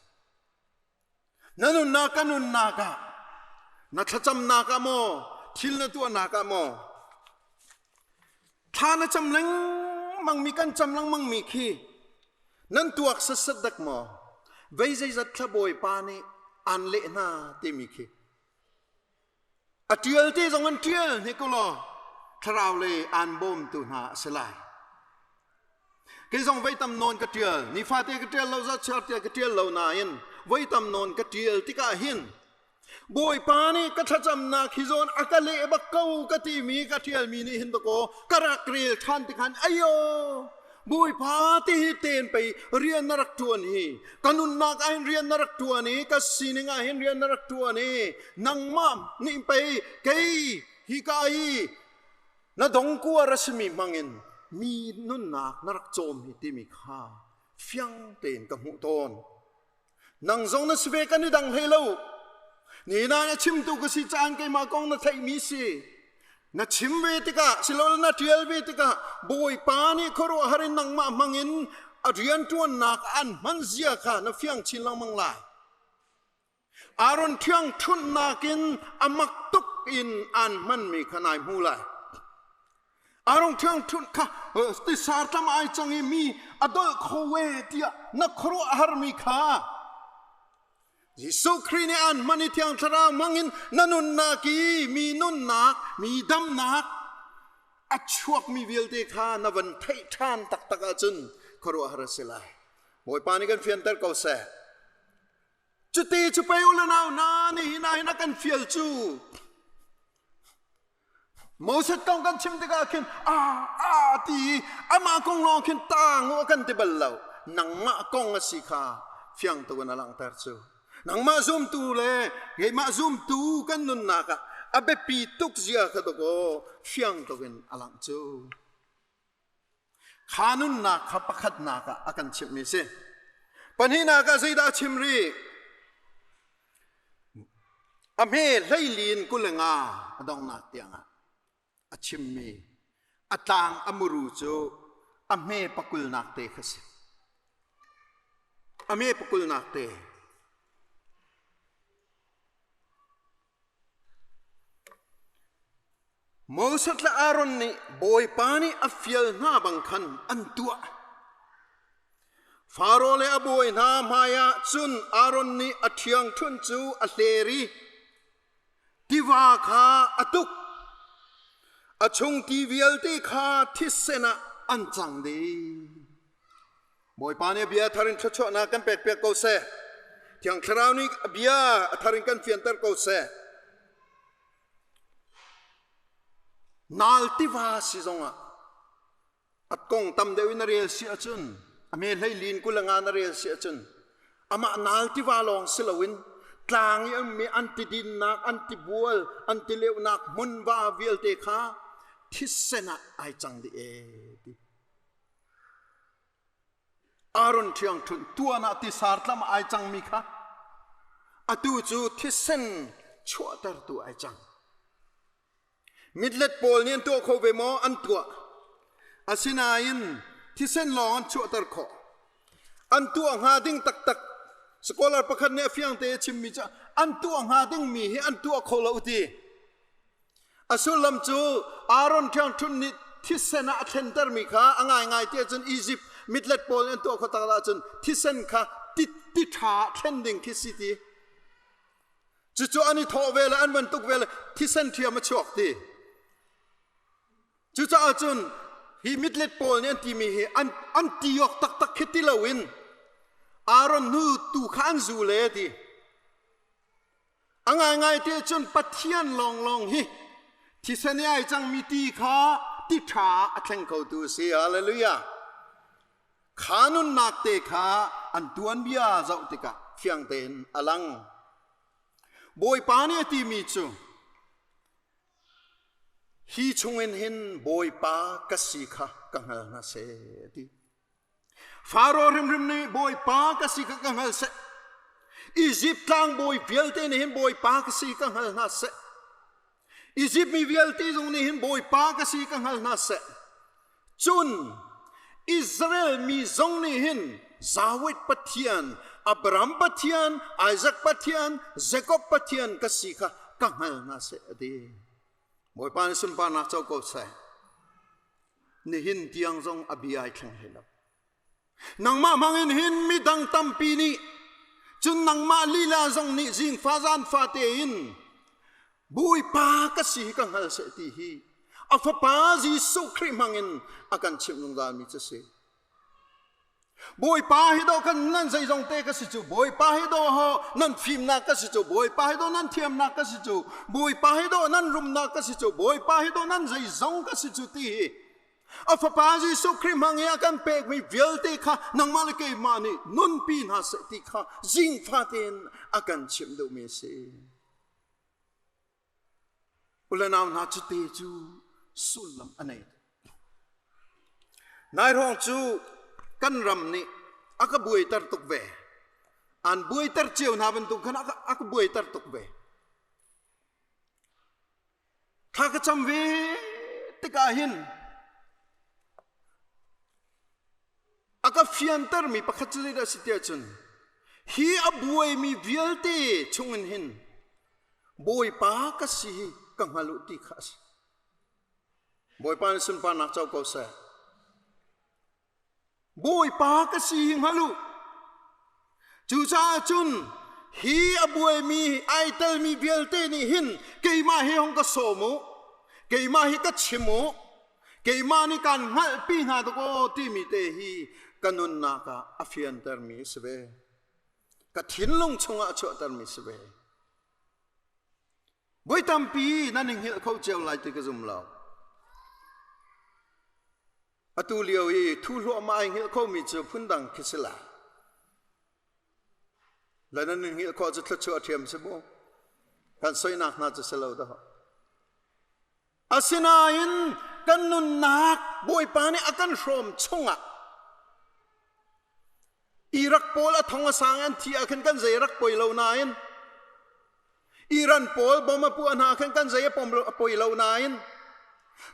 Na nunnak ka nunnak ah, na thlacamnak ah maw, thil na tuahnak ah maw, thla na cam lengmang mi kan cam lengmang mi khi nan tuak setsat dak maw, vei zeizat thla Bawipa nih aan leh hna timi khi A ṭial te zong an ṭial hnik u law thlarau lei aan bawmtu hna a si lai. Kei zong voi tam nawn ka ṭial. Nifate ka ṭial lo, zachiar tiah ka ṭial lo nain voi tam nawn ka ṭial tikah hin Bawipa nih ka thlacamnak hi zawn a ka leh bak ko ka timi ka ṭialmi nih hin dakaw ka rak rel ṭhan tikhan ayo Bawipa ti hi ten pei rian na rak ṭuan hi ka nunnak ah hin rian na rak ṭuan i ka sining ah hin rian na rak ṭuan i nangmah nih pei kei hika i na dongkuar a simi hmangin mi nunnak na rak cawm hi timi kha fiang tein ka hmuh tawn. Nang zong na si ve kan i dang hlei lo. Ni na na chimtu ka si caan keimah kong na theihmi si. Na chim ve tikah silole na ṭial ve tikah Bawipa nih khuaruahhar in nangmah hmangin a rianṭuannak an hman zia kha na fiang chin lengmang lai. Aaron ṭhiangṭhunhnak in a mak tuk in an hmanmi kha nai hmu lai. Aaron ṭhiangṭhunh kha tisar tlam ai cang i mi a dolh kho ve tiah na khuaruah harmi kha Jesuh Khrih nih an hman i Thiang Thlarau hmangin na nunnak i mi nunnak, mi damnak a chuakmi vialte kha na van theih ṭhan taktak ahcun khuaruahhar a si lai. Bawipa nih kan fianter ko seh. Cuti cu pei u le nau hna nihin ah hin a kan fial cu. Moses kong kan chim tikah khin a a ti i amah kong lawng khin taang u a kan ti bal lo. Nangmah kong a si kha fiang tuk in a langhter cu. Nangmah zumtu le keimah zumtu kan nunnak ah a biapi tuk zia kha dawk aw fiang tuk in a langh cu. Kha nunnak kha pakhatnak ah a kan chimhmi si. Pahnihnak ah zeidah a chim rih? A hme hleilin 25 a donghnak tiangah a chimmi a tlang a muru cu a hme pakulnak te kha si. A hme pakulnak te. Moses le Aaron nih Bawipa nih a fial hna bang khan an tuah. Faro le a bawi hna hmaiah cun Aaron nih a ṭhiangṭhunh cu a hler i tiva kha a tuk. A chung ti vialte kha thisen ah an cang dih. Bawipa nih a bia thar in thluachuahnak kan pekpiak ko seh. Thiang Thlarau nih a bia a thar in kan fianter ko seh. Nal tiva si zongah a kong tam deuh in a rel si ahcun a me hleilin 25 na rel si ahcun amah nal tiva lawng si loin tlang i ummi an tidinnak an tibual an tileuhnak hmunva vialte kha thisen ah ai cang dih ee ti. Aaron ṭhiangṭhunh tuan ah tisar tlam ai cangmi kha atu cu thisen chuahtertu ai cang. Mitlet pawl nih an tuah kho ve maw? An tuah. Asinain thisen lawng an chuahter khawh. An tuah hnga ding taktak. Scholar pakhat nih a fiang te a chimmi cu an tuah hnga dingmi hi an tuah kho lo ti. A sullam cu Aaron ṭhiangṭhunh nih thisen ah a thlentermi kha a ngaingai ti ahcun Izipt mitlet pawl nih an tuah khawh tak ahcun thisen kha ti ti ṭha ah thlen ding khi si ti. Cucu an i thawh ve le an van tuk ve le thisen ṭhiam a chuak ti. Cucaah cun hi mitlet pawl nih an timi hi an, an ti awk taktak khi ti loin Aaron hnu tu kha an zu le ti. A ngaingai ti cun Pathian lawnglawng hi thisen i ai cangmi ti kha ti ṭha a thleng khotu a si. Hallelujah. Kha nunnak te kha an tuanbia zoh tikah fiang tein a lang. Bawipa nih a timi cu hi chungin hin Bawipa ka si kha ka hngal hna seh a ti. Faro hrimhrim nih Bawipa ka si kha ka hngal seh. Izipt tlangbawi vialte nih hin Bawipa ka si ka hngal hna seh. Izipt mi vialte zong nih hin Bawipa ka si ka hngal hna seh. Cun Israel mi zong nih hin Zawit Pathian, Abraham Pathian, Isaac Pathian, Jacob Pathian ka si kha ka hngal hna seh a ti. Bawipa nih sunparnak co ko seh. Nihin tiang zong a bia ai thleng hlei lo. Nangmah hmangin hin midang tampi nih cun nangmah lila zong nih zingfa zanfa tein Bawipa ka si hi ka hngal seh ti hi a fapa Jesuh Khrih hmangin a kan chimh zungzalmi cu si. Bawipa hi dawh kan nan zeizong te ka si cu Bawipa hi dawh ho nan fimnak ka si cu Bawipa hi dawh nan thiamnak ka si cu Bawipa hi dawh nan rumnak ka si cu Bawipa hi dawh nan zeizong ka si cu ti hi a fapa Jesuh Khrih hmang i a kan pekmi vialte kha nangmah le keimah nih nunpi hna seh ti kha zingfa tein a kan chimh duhmi a si. U le nau hna cute cu sullam a nei. Nai hrawng cu kan ram nih a ka buaiter tuk ve. An buaiter cio hna bantuk khan a ka buaiter tuk ve. Thla ka cam ve tikah hin A ka fiantermi pakhat cu zeidah a si tiah cun hi a buaimi vialte chungin hin Bawipa ka si hi ka hngal u ti kha a si. Bawipa nih sunparnak co ko seh. Bawipa ka si hi hngal u. Cucaah cun hi a buaimi ai telmi vialte nih hin keimah hi hong ka sawm u, keimah hi ka chim u, keimah nih kaan hngalhpi hna tuk aw timi te hi ka nunnak ah a fiantermi a si ve. Ka thinlung chungah a chuahtermi si ve. Voi tampi nan i hngilh kho cio lai ti ka zum lo. Atu lio i thu hluahmah ai hngilh khomi cu phundang khi si lai. Le nan in hngilh khawh cu thluachuah ṭhiam si mu. Kan soinak hna cu si lo dah. Asinain kan nunnak Bawipa nih a kan hrawm chungah Iraq pawl a thong a sang an thi ah khan kan zei rak poi lo nain Iran pawl bom a puah hna khan kan zei a pom a poi lo nain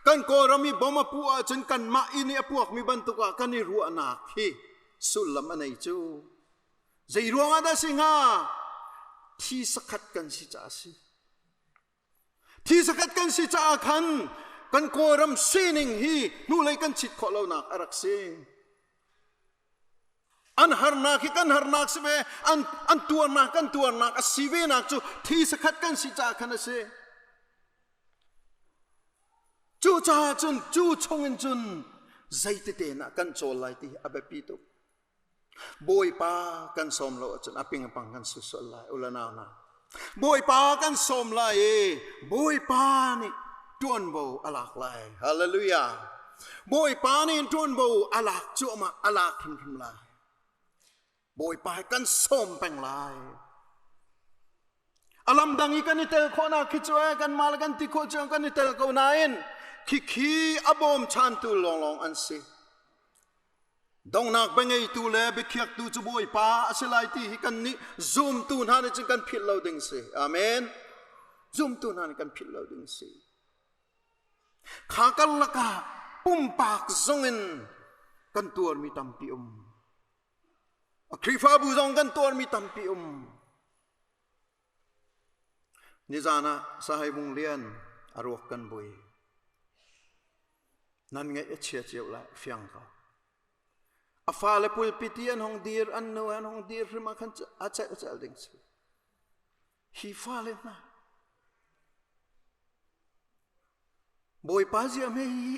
kan Kawlram i bom a puah ahcun kanmah inn i a puakmi bantuk ah kan i ruahnak hi sullam a nei cu. Zei ruangah dah si hnga? Thi sakhat kan si caah a si. Thi sakhat kan si caah khan kan Kawlram sining hi hnulei kan chit khawh lonak a rak si. An harnak hi kan harnak si ve, an tuarnak kan tuarnak a si ve nak cu thi sakhat kan si caah khan a si. Cu caah cun cu chungin cun zeitete na kan cawl lai ti hi a biapi tuk. Bawipa kan sawm lo ahcun a ping a pang kan si sual lai ula nau na. Bawipa kan sawm lai i Bawipa nih ṭuanvo a lak lai. Hallelujah. Bawipa nih ṭuanvo a lak cuahmah a lak hrimhrim lai. Bawipa hi kan sawm peng lai. A lam dang i kan i tel khawhnak khi cu eh kan mah le kan ti khawh cu kan i tel ko nain khikhi a bawmchantu lawnglawng an si. Donghnak biangeitu le biakhiaktu cu Bawipa a si lai ti hi kan nih zumtu hna nih cun kan philh lo ding si. Amen. Zumtu hna nih kan philh lo ding si. Kha karlak ah pumpak zongin kan tuarmi tampi um. A Khrihfabu zong kan tuarmi tampi um. Nizan ah Sahai Vung Lian a ruak kan bui. Nan ngaih a chia cio lai fiang ko. A fale pulpit i an hong dir, an nu an hong dir hrim ah khan a celh celh ding si. Hi fale hna Bawipa ziam he hi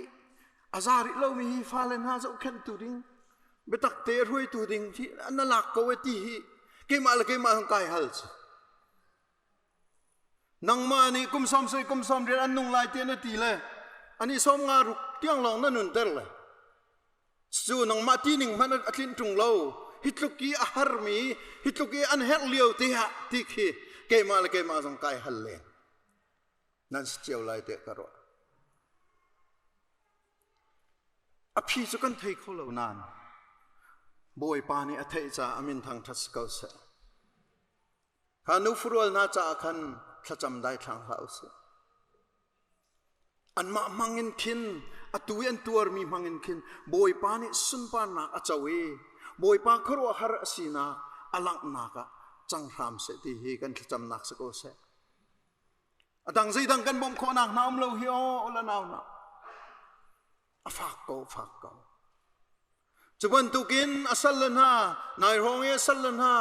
a za rih lomi hi fale hna zohkhenhtu ding biatak te hruaitu ding hi na lak ko e ti hi keimah le keimah hong kai hal cu. Nangmah nih kum sawm soi kum sawm rian an nung lai ti na ti le ani sawm nga ruk tiang lawng na nunter le cu nangmah ti ning hmanh a tlinh ṭung lo hi tluk i a harmi hi tluk i an herh lio te ah ti khi keimah le keimah zong kai hal len nan si cio lai tiah ka ruah. A phi cu kan thei kho lo nain Bawipa nih a theih caah a min thangṭhat si ko seh. Kha nufurual hna caah khan thlacam daithlang hlah usih. Anmah hmangin khin atu i an tuarmi hmangin khin Bawipa nih sunparnak a co i Bawipa khuaruahhar a sinak a langhnak ah cang hram seh ti hi kan thlacamnak si ko seh. A dang zeidang kan bawmh khawhnak hna um lo hi aw la nau na. A fak ko, fak ko. Cu bantukin a sal le hna, nai hrawng i a sal le hna,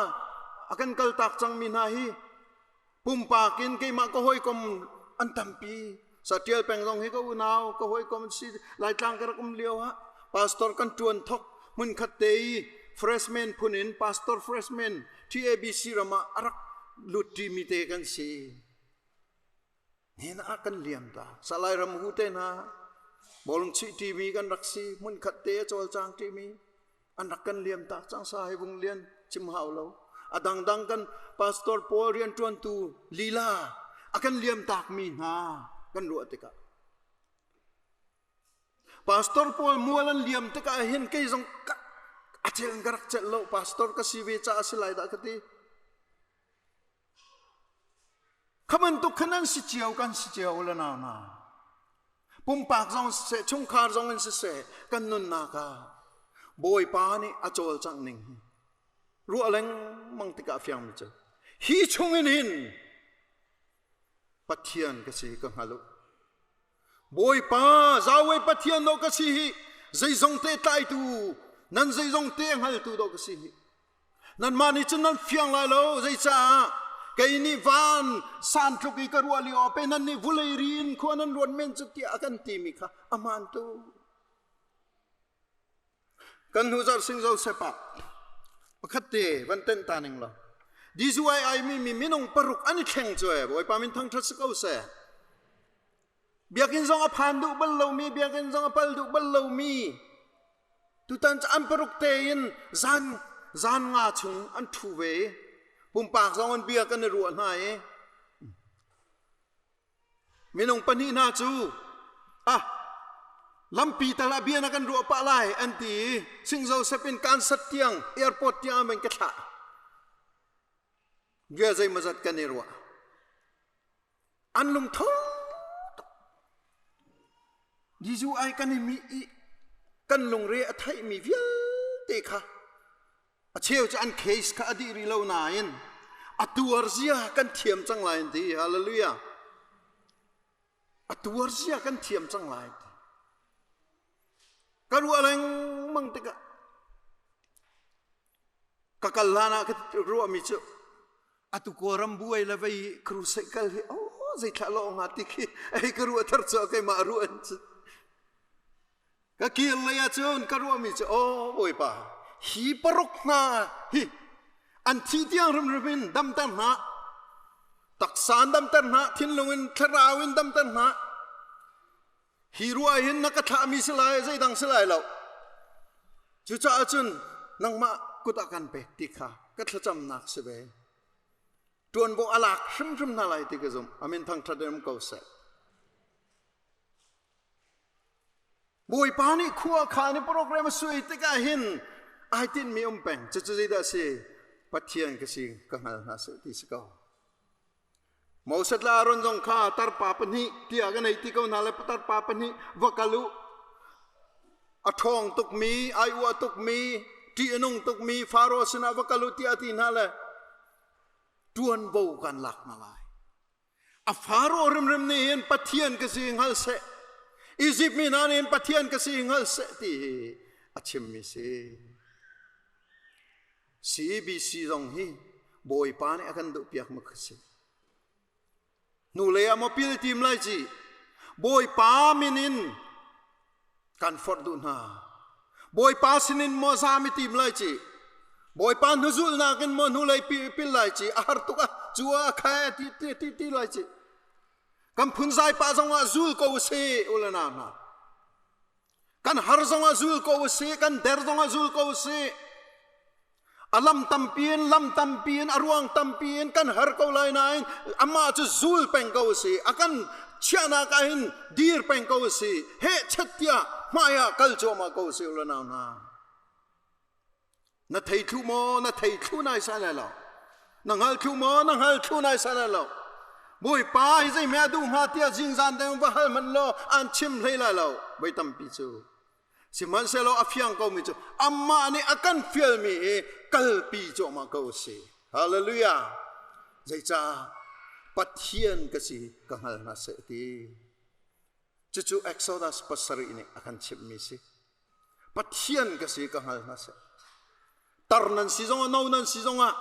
a kan kaltak cangmi hna hi pumpak in keimah ka hawikom an tampi. Satial peng zong hi ka unau, ka hawikom si Laitlang ka rak um lio ah pastor kan ṭuan thok hmunkhat te i freshman phun in pastor freshman TABC ram ah a rak lut ṭimi te kan si. Nihin ah kan liam ta. Salai ram hu te hna bawlung chih ṭimi kan rak si hmunkhat te a cawlcang ṭimi an rak kan liam tak cang sa hei vung lian chim hau lo. A dangdang kan pastor pawl rianṭuantu lila a kan liam takmi hna kan ruah tikah Pastor pawl mual an liam tikah hin kei zong a cel ka rak celh lo pastor ka si ve caah a si lai dah ka ti. Kha bantuk khan an si cio kan si cio le nau na. Pumpak zong siseh, chungkhar zong in siseh, kan nunnak ah. Bawipa nih a cawlcangh ning hi ruah lengmang tikah fiang mi cu hi chungin hin Pathian ka si ka hngal u. Bawipa Yahweh Pathian dawh ka si hi zeizong te tlaitu nan zeizong te hngaltu dawh ka si hi. Nanmah nih cun nan fiang lai lo zeicaah kei nih van san tluk i ka ruah lio pe nan nih vulei ri in khua nan ruat men cu tiah a kan timi kha a hmaan tu. Kan hnu zarh sing Joseph ah pakhat te van tenh ta ning law DZY ai mi mi minung paruk an i thleng cu e Bawipa min thangṭhat si ko seh. Biakinn zong a phan duh bal lomi, biakinn zong a pal duh bal lomi tutan cu an paruk tein zan zan nga chung an ṭhu ve i pumpak zong an bia kan i ruah hna i Minung pahnih hna cu ah lampi tal ah bia na kan ruah pah lai an ti i Sing Joseph in Kansas tiang airport tiang an ka thlah. Bia zeimawzat kan i ruah. An lungtho tuk. Jesuh ai kan i mi i kan lungre a theihmi vialte kha A cheu cu an case kha a dih rih lo nain a tuar zia kan thiam cang lai an ti. Hallelujah. A tuar zia kan thiam cang lai ti. Ka ruah lengmang tikah ka kal hlan ah ka ruahmi cu atu Kawlram buai le vei crusade kal hi oh zeithlah lo nga ti khi ei ka ruah thar cu keimah ruah an cu Ka kir lei ahcun ka ruahmi cu aw Bawipa hi paruk hna hi an thi tiang hrimhrim in damter hna taksa in damter hna thinlung in thlarau in damter hna hi ruah hin na ka thlahmi si lai zeidang si lai lo cucaah cun nangmah kut ah kan pek ti kha ka thlacamnak si ve ṭuanvo a lak hrimhrim hna lai ti ka zumh amin thangṭhat in um ko seh. Bawipa nih khua khaan i program a sui tikah hin ai tinhmi um peng. Cucu zeidah a si? Pathian ka si ka hngal hna seh ti si ko. Moses le Aaron zong kha tarpa pahnih tiah ka nei ti ko hna le tarpa pahnih va kal u. A ṭhawng tukmi, ai uah tukmi, ṭih a nung tukmi Faro sinah va kal u tiah a ti hna le ṭuanvo kan lak hna lai. A Faro rimrim nih hin Pathian ka si hngal seh. Izipt mi hna nih hin Pathian ka si hngal seh ti hi a chimmi si. CBC zong hi Bawipa nih a kan duhpiak mu kha si. Hnulei ah maw pil tim lai ci. Bawipa min in kan forh duh hna. Bawipa sinin maw zaam i tim lai ci. Bawipa hnuzulhnak in maw hnulei pil lai ci. A har tuk ah cu ah kha ti ti ti ti lai ci. Kan phunzai pah zong ah zul ko si ulana hna. Kan har zong ah zul ko si, kan der zong ah zul ko si. A lam tampi in lam tampi in a ruang tampi in kan har ko lai nain amah cu zul peng ko si a kan chiahnak ah hin dir peng ko si heh chet tiah hmai ah kal cuahmah ko si ula nau hna na thei thlu maw na thei thlu nai sai lai lo na hngal thlu maw na hngal thlu nai sai lai lo Bawipa hi zei me a duh hnga tiah zingzan deng va hal hmanh law an chim hlei lai lo voi tampi cu Sihmanhsehlaw a fiang komi cu amah nih a kan fialmi hi kalpi cuahmah ko a si. Hallelujah! Zeicah Pathian ka si ka hngal hna seh ti. Cucu Exodus pasarih nih a kan chimhmi si. Pathian ka si ka hngal hna seh. Tar nan si zongah no nan si zongah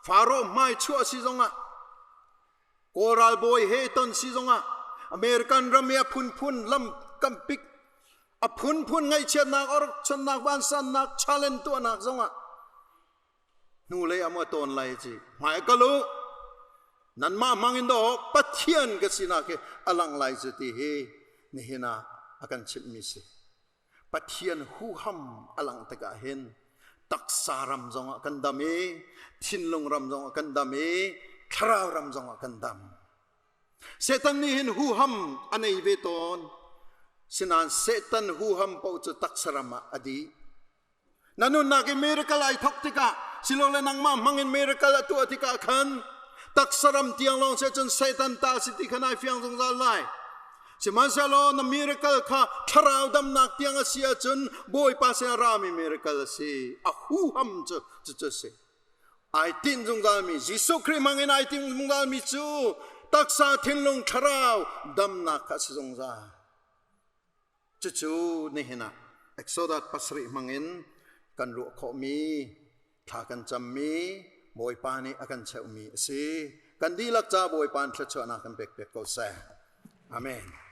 Faro hmai chuah si zongah Kawl ralbawi he ton si zongah American ram i a phunphun lam kampik a phunphun ngaihchiatnak orchonnak vansannak challenge tuahnak zongah hnulei ah maw tawn lai ci hmai kal u nanmah hmang in dawh Pathian ka sinak hi a lang lai cu ti hi nihin ah a kan chimhmi si Pathian huham a lang tikah hin taksa ram zongah kan dam i thinlung ram zongah kan dam i thlarau ram zongah kan dam Satan nih hin huham a nei ve tawn. Sinain Satan huham paoh cu taksa ram ah a dih. Na nunnak i miracle ai thawk tikah silole nangmah hmang in miracle a tuah tikah khan taksa ram tiang lawng se cun Satan ta si ti khan ai fiang zungzal lai. Sihmanhsehlaw na miracle kha thlarau damnak tiang a si ahcun Bawipa sin a rami miracle a si. A huham cu cucu a si. Ai tinh zungzalmi Jesuh Khrih hmangin ai tinh zungzalmi cu taksa thinlung thlarau damnak kha a si zungzal. Cucu nihin ah Exodus pasarih hmangin kan ruah khawhmi, thla kan cammi, Bawipa nih a kan cheuhmi a si. Kan dihlak ca Bawipa in thluachuahnak kan pek piak ko seh. Amen.